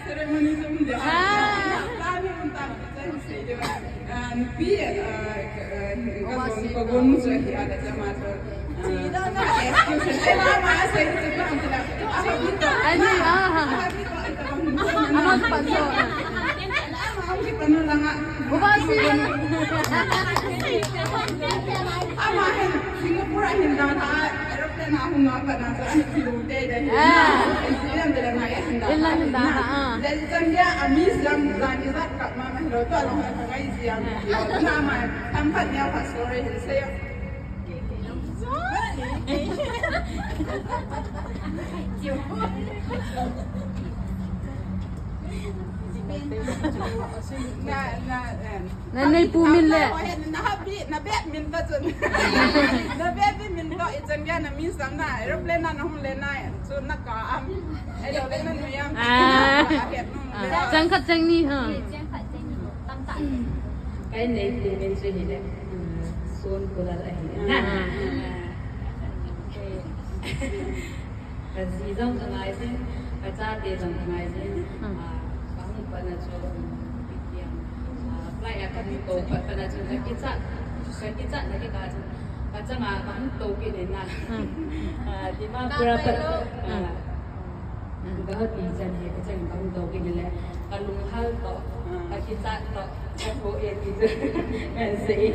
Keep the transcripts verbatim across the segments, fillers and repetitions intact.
Ceremony tum de. Tani mun tam. Nupi, ka gon, ka gon mu chu ahi a, ka chama chu. Excuse me. Ama, ama, asa ni chu pa ang tila. Ani, ah. Ama pa so. Ama, ang ki pa na lang a. Uba si. Ama, hin, Singapore hin da na, aeroplane a hung a pa na sa, ani ki lu te da. Ah. Inlang hin da, ah. Then, chan dia, ami siam, dan izat ka ma. Lo to lo ha ka ngai siam. Lo na ma tham khat neo khat story hin sei. Na, na, em. Na nei pu min le. Na ha bi, na be min ta chun. Na be bi min to, i chan ga na min sam na, aeroplane na na hung le na, chun na ka am. Ai lo le na nu yam. Ah. Chang khat chang ni ha. Chang khat chang ni. Tam ta. Ka in nei pu min chu hi le, um, Son Kulal ahi. Ah. Ka ji jong ka ngai jin, ka chate jong ka ngai jin. Hmm. Ah, ka hung pat na chu, um, ah, flight a ka hung to pat, pat na chu, ka kichat, ka kichat na kikah chu, ka changa ka hung to kit in na. Hmm. Ah, Dimapur a pat, ah, Guwahati chan hi ka chang ka hung to kit le, ka lunghal to, ka kichat to, ka tho e ti chu. Kan sei.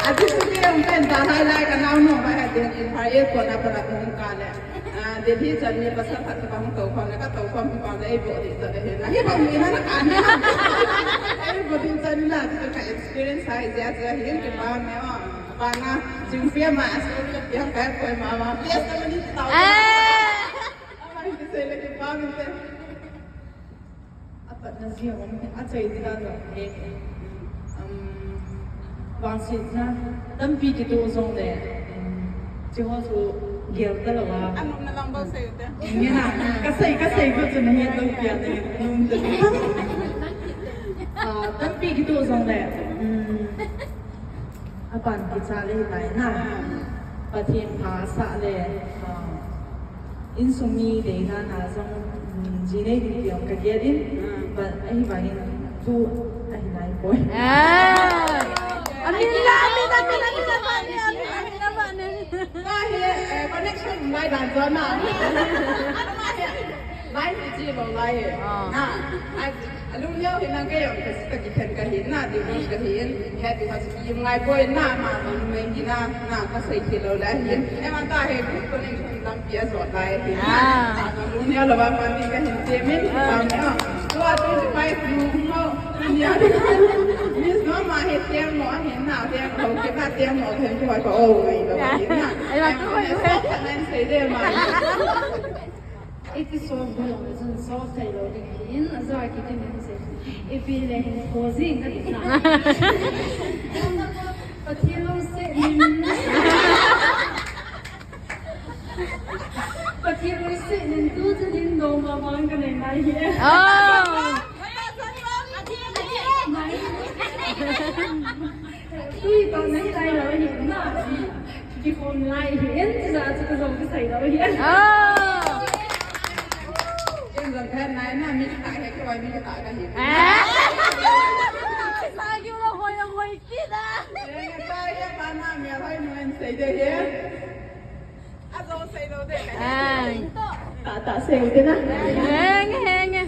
Ati chu ke hung pen ta lai lai ka nao no ba ha den in ha e ko na pa na hung ka le. Ah, Delhi chan ni pasal khat ka hung to khom le, ka to khom khom le, ei bo di ta le na. Hi ba mi na na ka ni. Ei bo di chan na ka experience hai ja ja hin ke ba me o. Banga, jing pia ma, aso ka pia ka koi ma ma, pia sa mani tau. Ah. Ama hi kisei le kipa min te. Apat na ji hom, achai di da da. Eh. Um, vangsetna tampi kito jong le. Um, chi ho chu gel ta lou a. Anum na lang ba sei te. Nge na, ka sei, ka sei ko chu na het lou pia te, num te. Ah, tampi kito jong le. Um, Apan kicha le hitai na. Pathen pha sah le, ah, insung mi deina na jong, mm, ji nei ding ti jong ka gel in, but ahivangin tu ahi nai poi. Ah. Amin la, amin la, amin la, amin la, amin la, amin la. Ka hi, eh, connection lai dan jong na. Lai hi ji lou lai. Ah. Na, ai, Alung leo hi na kei jong ka, ka kikhen ka hin na, divorce ka hin, he ti kha chu ki ngai poi na, ama numei hi na, na ka sei thei lou le hin. Ema ta he good connection lampi a jot lai hin na. Ah. Alung leo lou va pa ni ka hin te min, ah, pa me o. Tua twenty five nu mo, ni a. Miss Mama he teng mo hin na, teng lou ke na teng mo hin ko ko o ngai lou hin na. Ai, wa ko, ema ko, na sei de ma. Iti solve bol le chun solve thei lou ding hin, aja kiti min se. Ipi le hin tho jing ka ti na. Pathen lungset in. Pathen lungset in tu chu din dong ma mang ka nei nai hi. Oh. Tui tong na hi lai lou hi na. Kikhom lai hi in, chuti chu ka jong ka sei lou hi. Oh. Ken jong phen nai na, mi ka he ka wai mi ka ta ka hi. Ah. Sa ki lo hoi hoi ki da. Ken ka ya pa na mi hoi nu en sei de hi. A jong sei lou de. Ai. Ta ta sei de na. Henge, henge.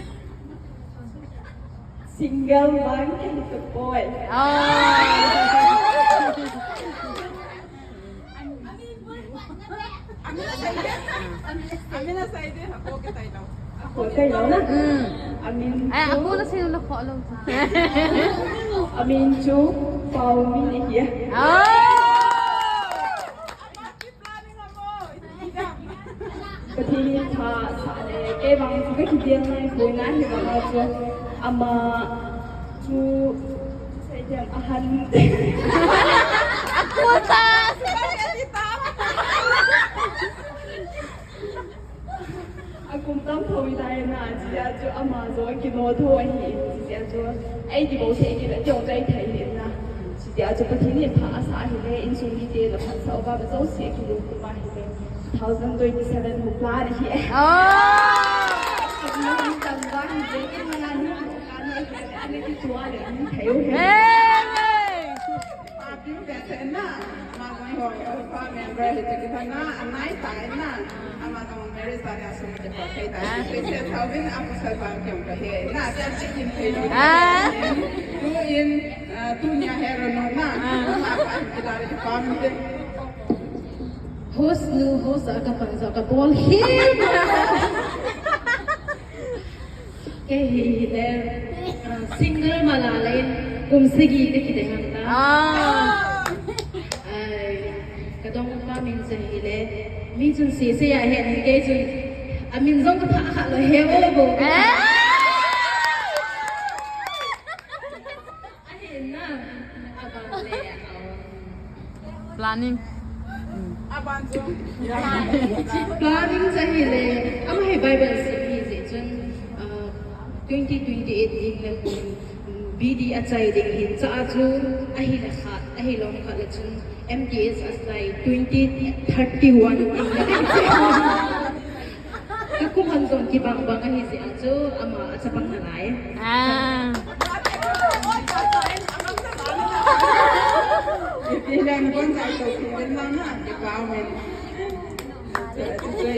Single man ka hi tapoi. Ah. Amina Saide. Amina Saide, ako kita ito. Ako kita ito na. Mm. Amin. Ay, ako na sino na ko alam. Amin chu, Paomi ni hiya. Oh! Pathen in pha sah le, kei vang chu ka kigel nai poi na hi vang a chu. Ama chu, sai thiam ahan. Aku ta. Akum tam tho i tai na, chuti a chu ama chu kino tho ahi, chuti a chu. Ei ti bou thei kit a, ti ong chai thei hi na. Chuti a chu Pathen in pha asah ahile, insung mite la phatsah uva, ba jouse kilungtup ahile. Two thousand twenty-seven mu plan hi. Oh! Tam ba hi je ke mana ni ka ni ki tua le ni thei u he. Hey! Happy birthday na. Ma ko ho pa member hi te ki na anai ta na. Ama ko marriage ta ya su te ko thei ta. Special thousand apu sa ba ke ko he. Na sa chicken thei. Ah. Tu in, ah, tu nya he ro no na. Ma pa ki la ri pa mi te. Host nu, host a ka pang jo ka bol hi. Kei hi hile, ah, single mala le kum sagi ka kidei hang ta. Ah. Ai, ka dong pa min se hile, mi chun se se ya he ni kei chun, a min jong ka pha kha lo he o bo. Eh? Ahin na, aban le, ah. Planning. Aban chu. Planning chu ahile, ama hi Bible sim hi jeh chun, ah, twenty twenty-eight ding le kun, B D achai ding hin cha chu, ahile khat, ahilou khat le chun, M T S achai twenty thirty-one ding le. Ka kum hon jong kibang bang ahi jeh a chu ama a chapang nalai. Ah. Ipi hiam kon jai to ki ven na na ki pa men. Chu chu